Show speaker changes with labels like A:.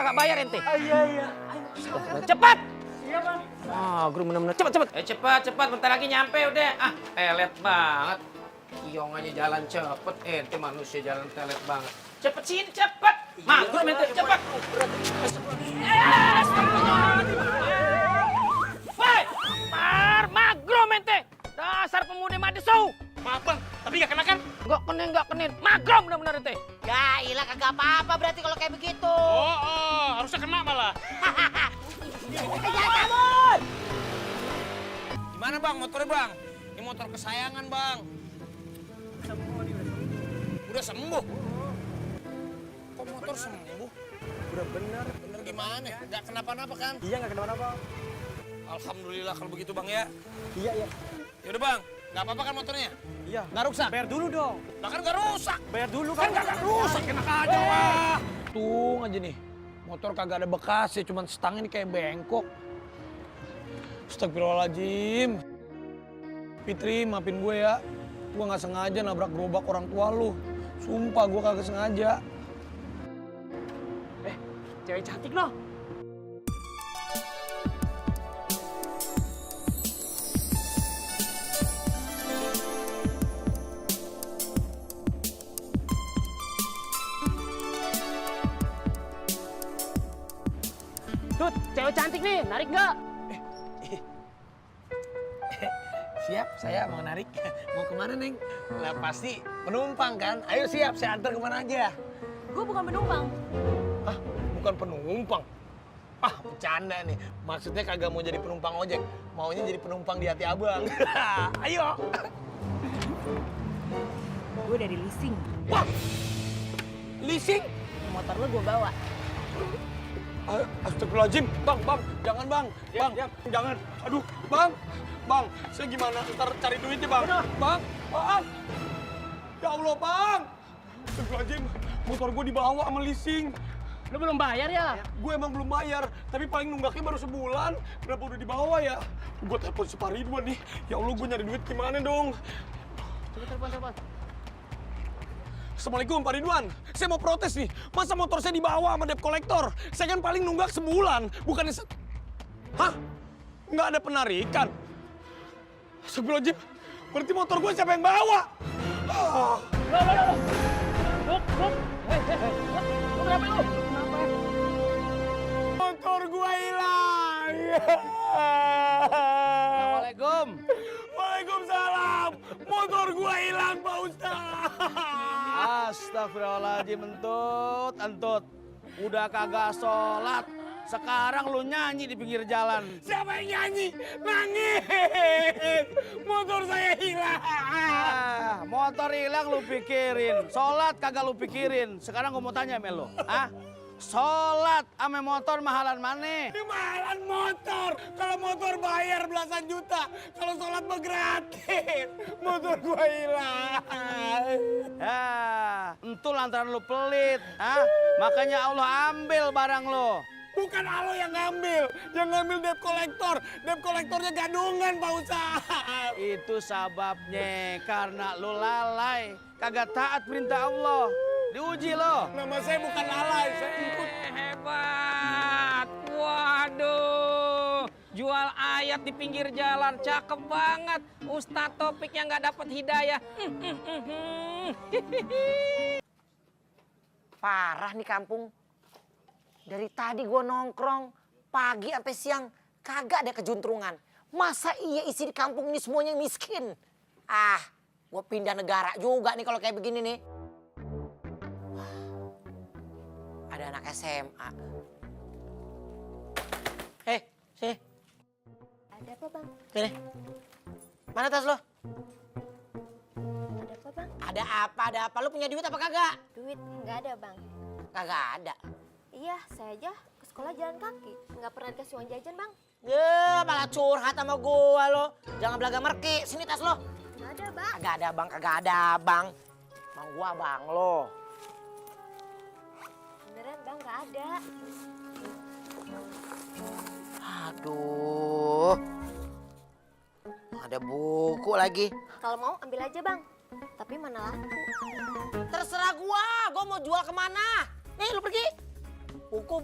A: kagak bayar ente?
B: Iya.
A: Cepat!
B: Iya, Bang.
A: Guru bener-bener. Cepet. Cepat. Bentar lagi nyampe udah. Telet banget. Kiong aja jalan cepet. Ente manusia jalan telet banget. Cepet sini, cepet. Guru ente, cepet. Woi, magrum ente. Dasar pemuda madesau.
B: Maaf, Bang. Tapi nggak kena kan?
A: Nggak kenin. Magrum bener-bener ente.
C: Ya ilah kagak apa-apa berarti kalau kayak begitu.
B: Oh, harusnya kena malah.
C: Jangan kabur.
D: Gimana bang motornya bang? Ini motor kesayangan bang. Udah sembuh. Kok motor sembuh?
B: Udah bener.
D: Bener gimana? Gak kenapa-napa kan?
B: Iya, nggak kenapa-napa.
D: Alhamdulillah kalau begitu bang ya.
B: Iya.
D: Yaudah bang, gak apa-apa kan motornya?
B: Iya.
D: Nggak rusak?
B: Bayar dulu dong.
D: Nah kan gak rusak.
B: Bayar dulu
D: Kan gak rusak, enak aja wah.
E: Tung aja nih, motor kagak ada bekas ya, cuman stang ini kayak bengkok. Astagfirullahaladzim. Fitri, maafin gue ya. Gue gak sengaja nabrak gerobak orang tua lu. Sumpah gue kagak sengaja.
B: Cewek cantik loh.
A: Tut, cewek cantik nih. Narik nggak?
E: Siap, saya mau narik. Mau kemana, Neng? Lah pasti penumpang kan? Ayo siap, saya antar kemana aja.
F: Gue bukan penumpang.
E: Hah? Bukan penumpang? Bercanda nih. Maksudnya kagak mau jadi penumpang ojek. Maunya jadi penumpang di hati abang. Ayo.
F: Gue dari leasing.
E: Wah! Leasing?
F: Motor lo gue bawa.
E: Astagfirullahaladzim. Bang, jangan bang. Bang, jangan. Aduh, bang. Bang, saya gimana ntar cari duitnya bang? Bang. Ya Allah bang. Astagfirullahaladzim. Motor gue dibawa sama leasing.
A: Lu belum bayar ya?
E: Gue emang belum bayar, tapi paling nunggaknya baru sebulan. Kenapa udah dibawa ya? Gue telepon si Pak Ridwan nih. Ya Allah, gue nyari duit gimana dong?
A: Coba telepon.
E: Assalamualaikum Pak Ridwan. Saya mau protes nih. Masa motor saya dibawa sama debt collector? Saya kan paling nunggak sebulan. Bukannya Hah? Nggak ada penarikan? Astagfirullahaladzim. Berarti motor gue siapa yang bawa?
A: Lu kenapa lu?
E: Motor gue hilang.
A: Assalamualaikum.
E: Waalaikumsalam. Motor gue hilang Pak Ustaz.
G: Astagfirullahaladzim, entut. Udah kagak sholat, sekarang lu nyanyi di pinggir jalan.
E: Siapa yang nyanyi? Nangis. Motor saya hilang.
G: Motor hilang lu pikirin, sholat kagak lu pikirin. Sekarang gua mau tanya sama lu, sholat ame motor mahalan mana?
E: Ini mahalan motor. Kalau motor bayar belasan juta. Kalau sholat mah gratis. Motor gua hilang.
G: Entu lantaran lu pelit, makanya Allah ambil barang lu.
E: Bukan Allah yang ngambil. Yang ngambil debt collector. Debt collectornya gadungan Pak Ustaz.
G: Itu sababnya karena lu lalai, kagak taat perintah Allah. Diuji lo.
E: Nama saya bukan lalai. Saya ikut.
A: Hebat. Waduh. Jual ayat di pinggir jalan. Cakep banget. Ustadz Topik yang nggak dapat hidayah.
C: Parah nih kampung. Dari tadi gue nongkrong pagi sampai siang kagak ada kejuntrungan. Masa iya isi di kampung ini semuanya miskin? Gue pindah negara juga nih kalau kayak begini nih. Ada anak SMA. Sini.
F: Ada apa bang?
C: Sini. Mana tas lo?
F: Ada apa bang?
C: Ada apa? Lo punya duit apa kagak?
F: Duit nggak ada bang.
C: Kagak ada.
F: Iya saya aja ke sekolah jalan kaki. Nggak pernah dikasih uang jajan bang.
C: Ya malah curhat sama gua lo. Jangan belaga merki. Sini tas lo.
F: Nggak ada bang.
C: Kagak ada bang. Bang gua bang lo.
F: Beneran bang nggak ada.
C: Aduh. Ada buku lagi.
F: Kalau mau ambil aja bang. Tapi mana laku.
C: Terserah gua mau jual kemana. Nih lu pergi. Buku